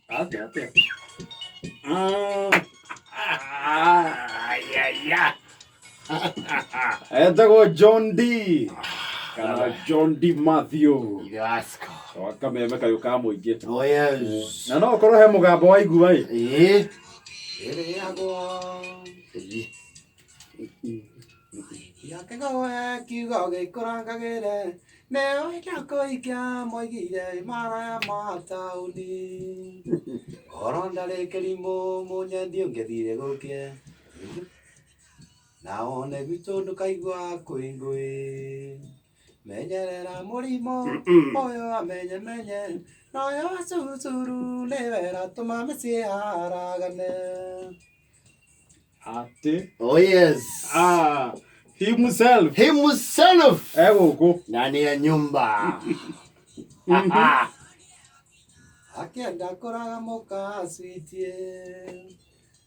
Atia atia. Ah. Ayaya. Etagwo John D kana John D Matthew Irasko. wa kameme kayũ ka mũingĩ. Oh yes. Na no ũkorwo he mũgambo waigua ĩ. Ĩĩ. Ĩrĩagwo Ĩĩ. Yakĩgoe kiugo gĩkũrangagĩre nĩo ndakũikia moigire maraya ma taũni oro ndarĩ kĩrimũ mũnyendi ũngĩthire gũkĩe na one gwitũ ndũkaigua kwĩ ngũĩ menyerera mũrimũ ũyũ amenye menye na ũyũ wa curucuru nĩwe ĩratũma mĩciĩ haragane. Atĩ. Oh yes. Ah, himself. Himself. Egũkũ. Ndani ya nyumba. Akĩenda kũraga mũka sweetie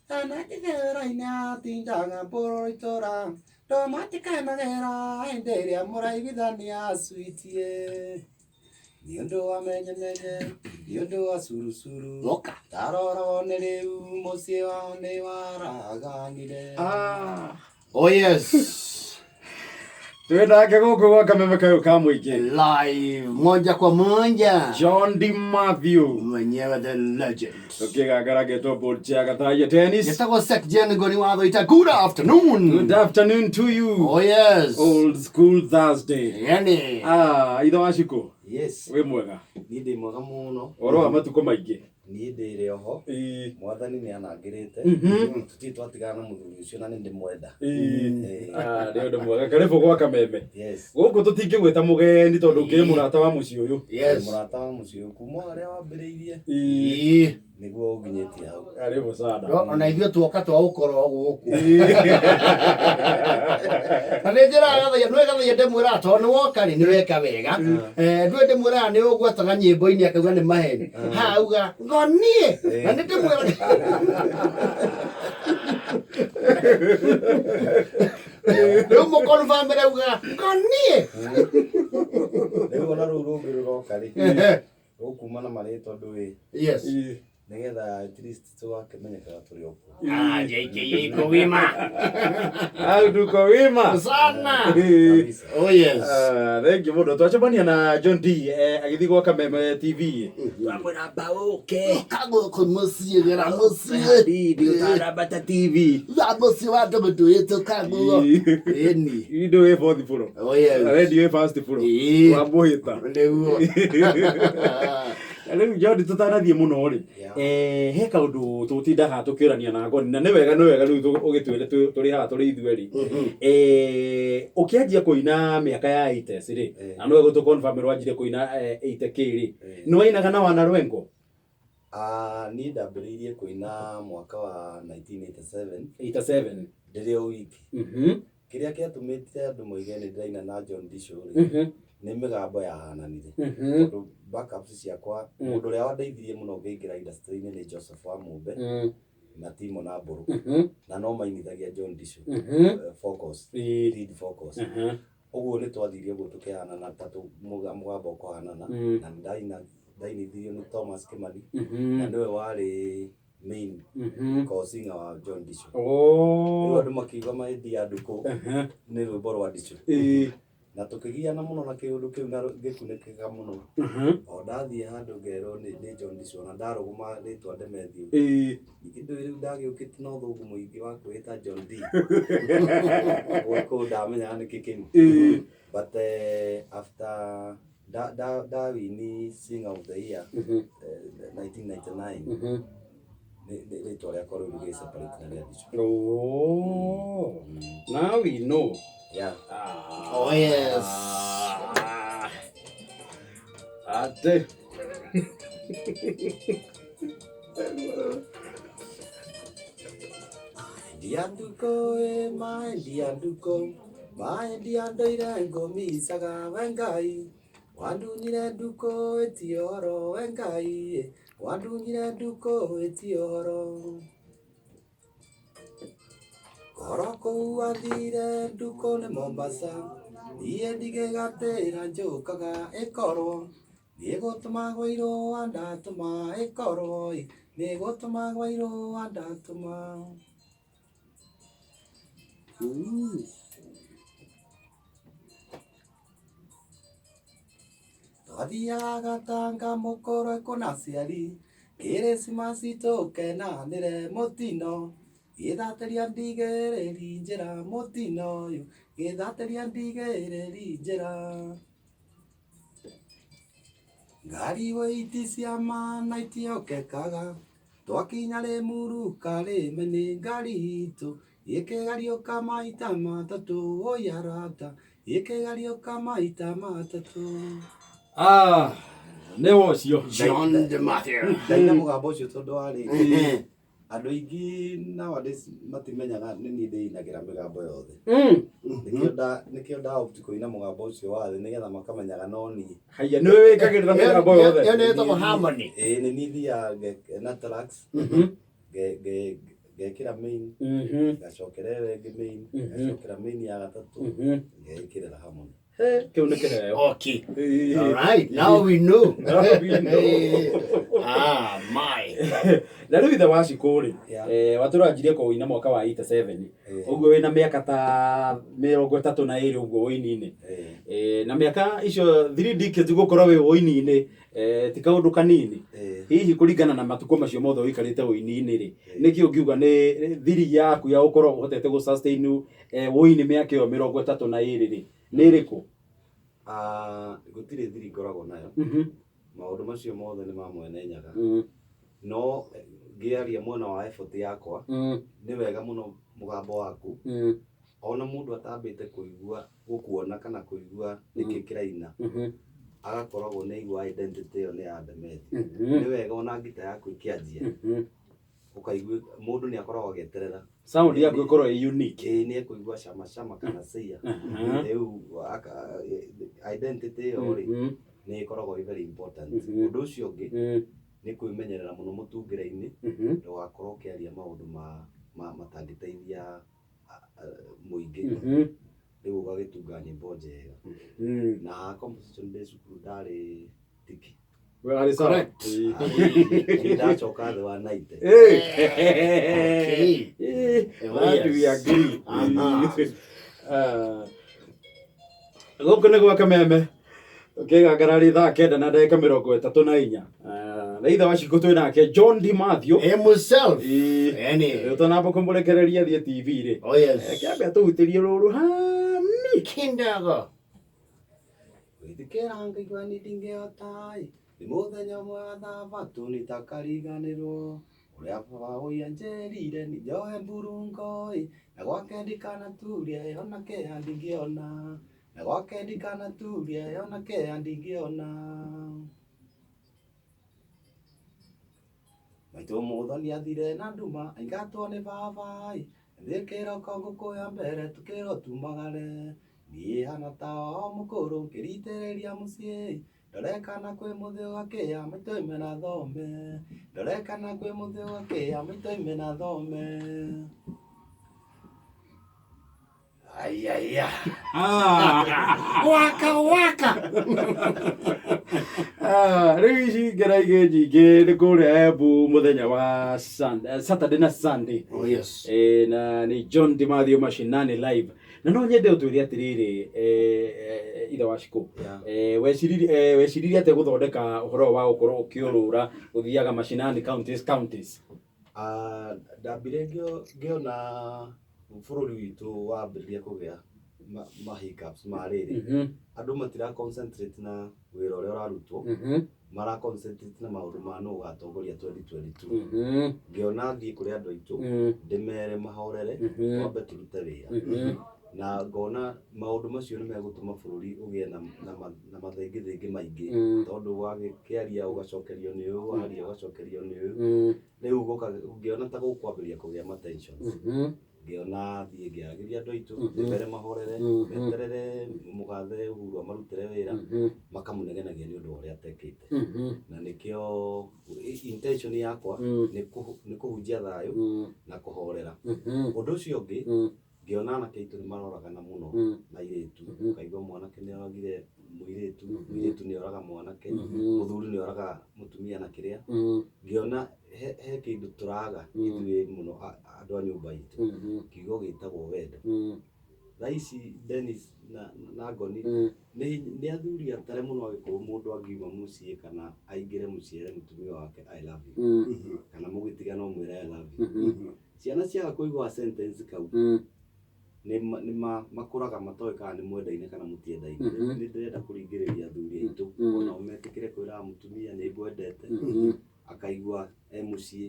anakĩgera-inĩ atindaga mbũrũ itũra ndũmatikenagĩra hĩndĩ ĩrĩa mũraiguithania sweetie nĩ ũndũ wa menyemenye nĩ ũndũ wa curucuru Goka. Ndarora wone rĩu mũciĩ wao nĩ waraganire. Ah. Oh yes. Twĩ nake gũkũ gwa kameme kayũ ka mũingĩ. Live moja kwa moja. John D Matthew. Mwenyewe the legend. Tũkĩgangara ngetwo Bolcha Gathaia Tennis. Getagwo Sek Jen Ngoni wa Thũita. Good afternoon. Good afternoon to you. Oh yes. Old School Thursday. Yani. Ah, ithe wa Shiko, Yes, wĩ mwega. niĩ ndĩ mwega mũno. Ũhoro wa matukũ maingĩ. Niĩ ndĩrĩ oho. Ĩĩ. Mwathani nĩ anangĩrĩte. Tũtirĩ twatigana na mũthuri ũcio na nĩ ndĩmwenda. Ĩĩ. Ah, nĩ ũndũ mwega. Karibu gwa kameme. Yes. Gũkũ tũtingĩgwĩta mũgeni tondũ ũkĩrĩ mũrata wa mũciĩ ũyũ. Yes. Mũrata wa mũciĩ ũyũ kuma harĩa wambĩrĩirie Ĩĩ. Ĩĩ. nĩguo ũnginyĩtie hau. Karibu sana. No, ona ithuĩ tuoka twa gũkorwo gũkũ na nĩ njĩraga gathaia nĩ gathaia ndĩmwĩraga tondũ nĩ woka rĩ nĩ weka wega. Eh, ndũĩ ndĩmwĩraga nĩ ũgwetaga nyĩmbo-inĩ akauga nĩ maheni ha auga ngonie na nĩ ndĩmwĩraga rĩu mũkonfamĩre augaga ngonie. Rĩu ona rũu rũngĩ rũroka rĩ rũkuma na marĩtwa ndũĩ Yes. Ĩĩ. nĩgetha at least tũgakĩmenyekaga tũrĩ o kuo. Ah, JKA iko wima. Au tuko wima. Sana. Ĩĩ. Kabisa. Oh yes. Ah, thank you mũno. Twacemania na John D agĩthiĩ gwa Kameme TV. Twamwĩra mbaũke. Kagũkũ mũciĩ gera mũciĩ. Ndĩ ũtarambata TV. Wa mũciĩ wa ndũgũndũĩtũ kaguo. Ĩni. Indo ĩ fourth floor. Oh yes. Radio ĩ first floor. Ĩĩ. Wamũhĩta. Nĩguo. Na rĩu John tũtanathiĩ mũno rĩ Yeah. he kaũndũ tũtindaga tũkĩũrania na ngoni na nĩ wega nĩ wega rĩu ũgĩtwĩre tũrĩ haha tũrĩ ithuerĩ. Ũkĩanjia kũina mĩaka ya 80s rĩ na nĩwe gũtũ confirm wanjire kũina 80 k rĩ nĩ wainaga na wana rwengo? Ah, niĩ ndambĩrĩirie kũina mwaka wa 1987 87. ndĩrĩ o wiki. Kĩrĩa kĩatũmĩte andũ moige nĩ ndĩraina na John Disho rĩ nĩ mĩgambo yahananire tondũ backups ciakwa mũndũ ũrĩa wandeithirie mũno ngĩingĩra industry-inĩ nĩ Joseph Wamũmbe na Timo na Mbũrũ na no mainithagia John Disho vocals, lead vocals. Ũguo nĩ twathire ũguo tũkĩhanana ta mũgambo ũkũhanana na ndainithirio nĩ Thomas Kimani na nĩwe warĩ main co-singer wa John Disho. Rĩu andũ makiuga maendia ndukũ nĩ rwĩmbo rwa Disho. Na tũkĩgiana mũno na kĩũndũ kĩu na gĩkunĩkĩka mũno. O ndathiĩ handũ ngerwo nĩ John Disho na ndarũgũma rĩtwa Demethiũ. Ningĩ ndũĩ rĩu ndagĩũkĩte na ũthũngũ mũingĩ wa kwĩĩta John D. Gũkũ ndamenyaga nĩkĩ kĩu. But after ndawini Singer of the Year 1999 rĩtwa rĩakwa rĩu rĩgĩ separate na rĩa Disho. Oh, now we know. Yeah. Oh yes. Ate. Ndianduko ĩ maĩ ndianduko maĩ ndiandoire ngũmicaga we Ngai wandunyire nduko ĩti ũhoro we Ngai wandunyire nduko ĩti ũhoro Koro kũu wathire nduko nĩ Mombasa niĩ ndigĩgatĩra njũkaga ĩkorwo Nĩgũtũma gwairũa ndatũma ĩkorwo ĩ, nĩgũtũma gwairũa ndatũma. Twathiaga gatanga mũkũrwe kũna ciari, kĩrĩcimasi tũkenanĩre mũtino, gĩthatĩria ndigĩrĩri njĩra mũtino ũyũ, gĩthatĩria ndigĩrĩri njĩra. Ngari wĩiti cia mana itiokekaga, twakinya Rĩmuru karĩme nĩ ngari itũ, ĩkĩgariũka maita matatũ, oi arata, ĩkĩgariũka maita matatũ. Ah, nĩ ũcio. John de Matthew. Ndaina mũgambo ũcio tondũ wa rĩrĩ, andũ aingĩ nowadays matimenyaga nĩ niĩ ndĩinagĩra mĩgambo yothe. Nĩkĩo nda opt kũina mũgambo ũcio wa thĩ nĩgetha makamenyaga no niĩ. Haiya, nĩwe wĩkagĩrĩra mĩgambo yothe. Ĩyo nĩ ĩtagwo harmony. Ĩĩ nĩ niĩ thiaga na tracks, ngekĩra main, ngacokera ĩyo ĩngĩ main, ngacokera main ya gatatũ, ngeĩkĩrĩra harmony. Kĩu nĩ kĩheo. Okay. All right. Now we know. Now we know. Ah, my. Na rĩu ithe wa Shikũ rĩ, Yeah. watũranjirie kũina mwaka wa 87, ũguo wĩna mĩaka ta 32 ũguo ũini-inĩ. Na mĩaka icio 3 decades gũkorwo wĩ ũini-inĩ, ti kaũndũ kanini. Hihi kũringana na matukũ macio mothe ũikarĩte ũini-inĩ rĩ, nĩkĩ ũngiuga nĩ thiri yaku ya gũkorwo ũhotete gũ sustain ũini mĩaka ĩyo 32 rĩ, nĩ ĩrĩkũ? Gũtirĩ thiri ngoragwo nayo. Maũndũ macio mothe nĩ ma mwene Nyaga. No ngĩaria mwena wa effort yakwa, nĩ wega mũno mũgambo waku. Ona mũndũ atambĩte kũigua gũkuona kana kũigua nĩkĩ kĩraina, agakoragwo nĩ aigua identity ĩyo nĩ ya Demethi. Nĩ wega ona ngita yaku ĩkĩanjia, ũkaigua mũndũ nĩ akoragwo agĩeterera. Sound yaku ĩkorwo ĩ unique. Ĩĩ nĩ ekũigua cama cama kana ceia. Rĩu identity ĩyo rĩ, nĩ ĩkoragwo ĩ very important. Ũndũ ũcio ũngĩ nĩ kwĩmenyerera mũno mũtungĩre-inĩ, ndũgakorwo ũkĩaria maũndũ matangĩteithia mũingĩ. Rĩu ũgagĩtunga nyĩmbo njega. Na composition ndĩ cukuru ndarĩ tiki. Warĩ sawa. Correct. Niĩ ndacoka thĩ wa 90. Okay. That we agree. Aha. Gũkũ nĩ gwa Kameme ũkĩgangara thaa 9 na ndagĩka 34. Na ithe wa Shikũ twĩ nake John D Matthew. Himself. Eni. Ũtanamba kũmũrekereria thiĩ TV rĩ, Oh yes. kĩambe atũhutĩrie rũrũ hani. Kindago. Gwĩtĩkĩra ngaigua niĩ ndingĩhota ĩ, nĩ mũthenya ũmwe wa thabatũ nĩtakariganĩrwo, ũrĩa baba ũyũ anjĩrire nĩ njohe mburungo ĩ, na gwake ndikanaturie ona kĩeha ndingĩona, na gwake ndikanaturie ona kĩeha ndingĩona. Maitũ mũthoni athire na nduma aingatwo nĩ baba ĩ, thĩ kĩroko ngũkũ ya mbere tũkĩrwo tumagare, niĩ hana ta o mũkũrũ ngĩritĩrĩria mũciĩ, ndorekana kwĩ mũthĩ ũgakĩa maitũ oime na thome, ndorekana kwĩ mũthĩ ũgakĩa maitũ oime na thome. Ayaya. Waka waka. Rĩu ici ngera igĩ nyingĩ nĩ kũrĩa Embu mũthenya wa Saturday na Sunday. Oh yes. Na nĩ John D Matthew Mashinani live. Na no nyende ũtwĩre atĩrĩrĩ, ithe wa Shikũ, weciririe atĩa gũthondeka ũhoro wa gũkorwo ũkĩũrũra gũthiaga mashinani counties? Ndambire ngĩona bũrũri witũ wambĩrĩria kũgĩa ma hiccups ma rĩrĩ, andũ matira concentrate na wĩra ũrĩa ũrarutwo, mara concentrate na maũndũ ma nũ ũgatongoria 2022. Ngĩona thiĩ kũrĩ andũ aitũ, ndĩmere mahorere, twambe tũrute wĩra. Na ngona maũndũ macio nĩ megũtũma bũrũri ũgĩe na mathĩngĩthĩngĩ maingĩ, tondũ wagĩkĩaria ũgacokerio nĩ ũyũ, waria ũgacokerio nĩ ũyũ. Rĩu ngĩona ta gũkwambĩrĩria kũgĩa ma tensions. Ngĩona thiĩ ngĩaragĩria andũ aitũ, ndĩmere mahorere, meterere mũgathe Uhuru amarutĩre wĩra, makamũnegenagia nĩ ũndũ wa ũrĩa atekĩte. Na nĩkĩo intention yakwa nĩ kũhunjia thayũ na kũhorera. Ũndũ ũcio ũngĩ, ngĩona anake aitũ nĩ maroragana mũno na airĩtu, ũkaigua mwanake nĩ oragire Mũirĩtu, mũirĩtu nĩ oraga mwanake, mũthuri nĩ oraga mũtumia na kĩrĩa. Ngĩona he kĩndũ tũraga ithuĩ mũno andũ a nyũmba itũ, kiugo gĩtagwo wendo. Thaa ici Dennis na Ngoni nĩ athuri atare mũno agĩkorwo mũndũ angiuma mũciĩ kana aingĩre mũciĩ ere mũtumia wake "I love you", kana mũgĩtigana ũmwĩre "I love you". Ciana ciaga kũigua sentence kau, nĩ makũraga matoĩ kana nĩ mwendaine kana mũtiendaine. Nĩ ndĩrenda kũringĩrĩria athuri aitũ onao metĩkĩre kwĩraga mũtumia "Nĩ ngwendete", akaigua e mũciĩ,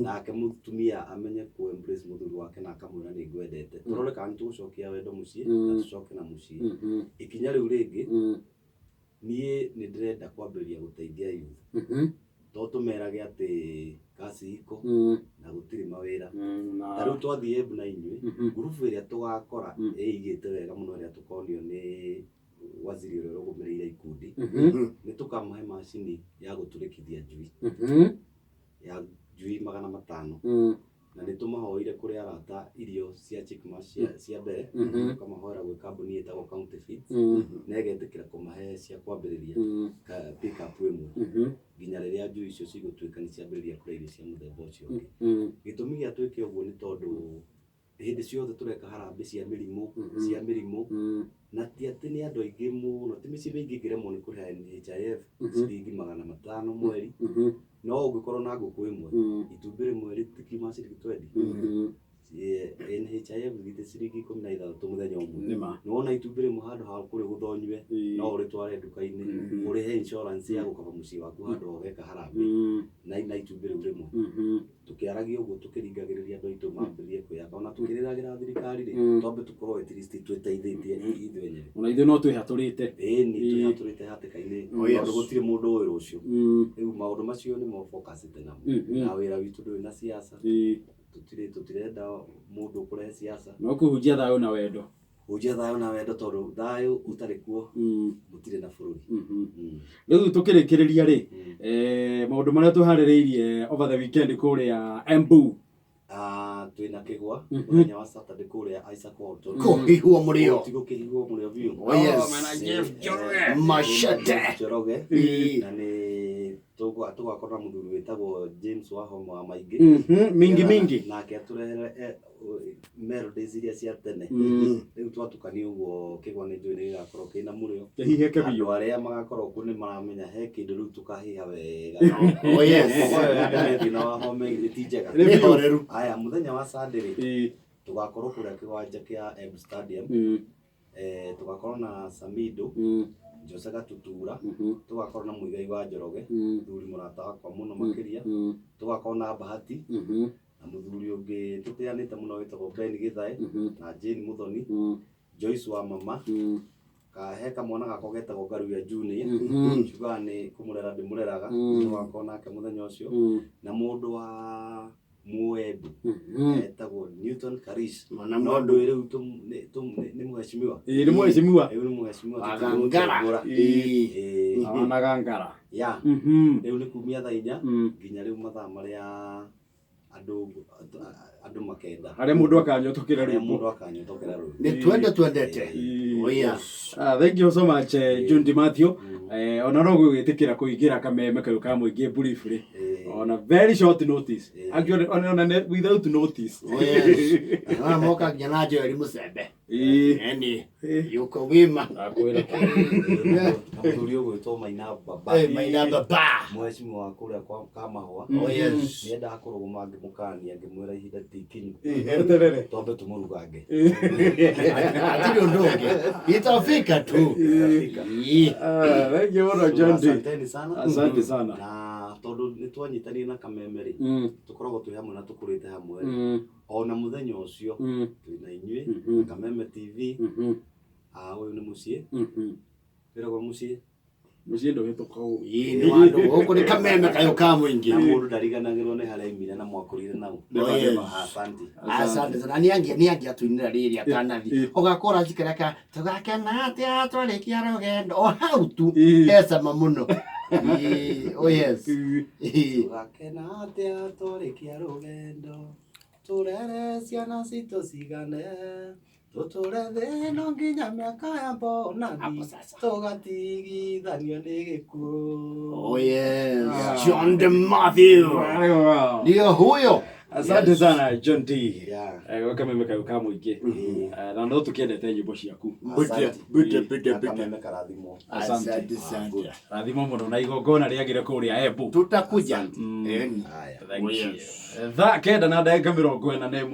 nake mũtumia amenye ku embrace mũthuri wake na akamwĩra "Nĩ ngwendete". Tũrore kana nĩ tũgũcokia wendo mũciĩ na tũcoke na mũciĩ. Ikinya rĩu rĩngĩ, niĩ nĩ ndĩrenda kwambĩrĩria gũteithia youth, to tũmerage atĩ kaci iko na gũtirĩ mawĩra. Ta rĩu twathiĩ Embu na inyuĩ, ngurubu ĩrĩa tũgakora ĩigĩte wega mũno, ĩrĩa tũkonio nĩ waziri ũrĩa ũrũgamĩrĩire ikundi, nĩ tũkamahe macini ya gũtũrĩkithia njui, ya njui 500, na nĩ tũmahoire kũrĩ arata irio cia chickmas cia mbere, tũkamahoera gwĩ kambuni ĩtagwo County Feeds, na ĩgetĩkĩra kũmahe cia kwambĩrĩria ka pick up ĩmwe nginya rĩrĩa njui icio cigũtuĩka nĩ ciambĩrĩria kũrĩa irio cia mũthemba ũcio ũngĩ. Gĩtũmi gĩa twĩke ũguo nĩ tondũ hĩndĩ ciothe tũreka harambĩ cia mĩrimũ, na ti atĩ nĩ andũ aingĩ mũno, ti mĩciĩ mĩingĩ ĩngĩremwo nĩ kũrĩha NHIF ciringi 500 mweri, no ũngĩkorwo na ngũkũ ĩmwe, itumbĩ rĩmwe rĩtikiuma ciringi 20. NHIF githĩ ciringi 16 mũthenya ũmwe? Nĩma. Nĩwona itumbĩ rĩmwe, handũ ha kũrĩgũtha ũnyue, no ũrĩtware nduka-inĩ, ũrĩhe insurance ya gũkaba mũciĩ waku handũ ha ũgeka harambĩ na itumbĩ rĩu rĩmwe. Tũkĩaragia ũguo, tũkĩringagĩrĩria andũ aitũ mambĩrĩrie kwĩyaka, ona tũkĩrĩragĩra thirikari rĩ, twambe tũkorwo at least twĩteithĩtie ithuĩ enyewe. Ona ithuĩ no twĩhatũrĩte. Ĩni, twĩhatũrĩte hatĩka-inĩ, tondũ gũtirĩ mũndũ ũĩ rũciũ. Rĩu maũndũ macio nĩmo focusĩte namo, na wĩra witũ ndũrĩ na siasa. Tũtirenda mũndũ ũkũrehe siasa. No kũhunjia thayũ na wendo. Hunjia thayũ na wendo, tondũ thayũ ũtarĩ kuo, mũtirĩ na bũrũri. Rĩu tũkĩrĩkĩrĩria rĩ, maũndũ marĩa tũharĩrĩirie over the weekend kũrĩa Embu? Ah, twĩna kĩgwa mũthenya wa Saturday kũrĩa Isaac Walton. Kũhihwo mũrĩo. Ti gũkĩhihwo mũrĩo biũ. Oh, yes. Mana Jeff Njoroge. Machete. Njoroge. Na nĩ tũgakorwo na mũthuri wĩtagwo James Wahoma wa Maingĩ. Mingi mingi. Nake atũrehere melodies iria cia tene. Rĩu twatukania ũguo, kĩgwa nĩ njũĩ nĩ gĩgakorwo kĩna mũrĩo. Kĩhihĩke Andũ biũ. arĩa magakorwo kuo nĩ maramenya he kĩndũ rĩu tũkahiha wega. Oh, yes. Mũgoyo ya Demetri na Wahome githĩ ti njega? Nĩ Nĩ biũ. horeru. Aya, mũthenya wa Sunday rĩ, tũgakorwo kũrĩa kĩwanja kĩa Embu Stadium. Tũgakorwo na Samido, Jose Gatutura, tũgakorwo na Muigai wa Njoroge, mũthuri mũrata wakwa mũno makĩria, tũgakorwo na Bahati, na mũthuri ũngĩ tũtĩanĩte mũno wĩtagwo Ben Githae, na Jane Muthoni, Joyce wa mama, he kamwana gakwa getagwo Ngaruiya Junior, ciugaga nĩ kũmũrera ndĩmũreraga, tũgakorwo nake mũthenya ũcio, na mũndũ wa Mwembu etagwo Newton Karish. Mwana No Mwembu. ndũĩ rĩu nĩ mheshimiwa. Ĩĩ, nĩ mheshimiwa. Rĩu nĩ mheshimiwa. Wagangara. Tũtigũtengũra. Ĩĩ. Wanagangara. Ya, rĩu nĩ kumia thaa 4 nginya rĩu mathaa marĩa andũ makenda. Harĩa mũndũ akanyotokera harĩa rwĩmbo. Mũndũ akanyotokera rwĩmbo. Nĩ twende twendete. Oh, yes. Ah, thank you so much, John Di Mathew. Ona no gwĩtĩkĩra kũingĩra kameme kau ka mũingĩ briefly on a very short notice. Actually, on a without notice. Oh, yes. Ona moka nginya na Joel Musembe. Yani yuko wima. Akwĩra. Na mũthuri ũgwĩtwo Maina Baba. Eh, Maina Baba. Mheshimiwa wa kũrĩa kwa Kamahũa. Oh, yes. Nĩendaga kũrũgama, ngĩmũkania, ngĩmwĩra ihinda ti ikinyu. Eterere. Twambe tũmũrugange. Hatirĩ ũndũ ũngĩ. Itafika tu. Itafika. Ah, thank you mũno, John D. Asanteni sana. Asante sana. Na tondũ nĩ twanyitanire na kameme rĩ, tũkoragwo twĩ hamwe na tũkũrĩte hamwe rĩ, ona mũthenya ũcio twĩna inyuĩ na Kameme TV. Ah, ũyũ nĩ mũciĩ, wĩragwo mũciĩ. Mũciĩ ndũhĩtũkagwo. Ĩĩ, nĩ wandũ gũkũ nĩ kameme kayũ ka mũingĩ. Na mũndũ ndariganagĩrwo nĩ harĩa aimire na mwakũrire nau. Oh, yes. Asante. Asante sana. Nĩ angĩ atũinĩra rĩrĩ atanathi ũgakora cikaraka tũgakena atĩa twarĩkia rũgendo o hau tu, hecama mũno. Ĩĩ, oh yes. Ĩĩ. Tũgakena atĩa twarĩkia rũgendo, tũrere ciana citũ cigane. Tũtũre thĩ ĩno nginya mĩaka ya Hapo mbonathi sasa. tũgatigithanio nĩ gĩkuũ. Oh yes, John de Matthew. Very well. Ndio huyo. Asante Yes. sana John D. Yeah. Kameme kau ka mũingĩ. Na no tũkĩendete nyĩmbo ciaku. Bute, Asante. bute, bute, Na bute. kameme karathimwo. Asante. Asante sana. Rathimo mũno na igongona rĩagĩre kũrĩa Embu. Tutakuja. Eni. Haya. Thank Oh, you. yes. Thaa 9 na ndagĩka 41.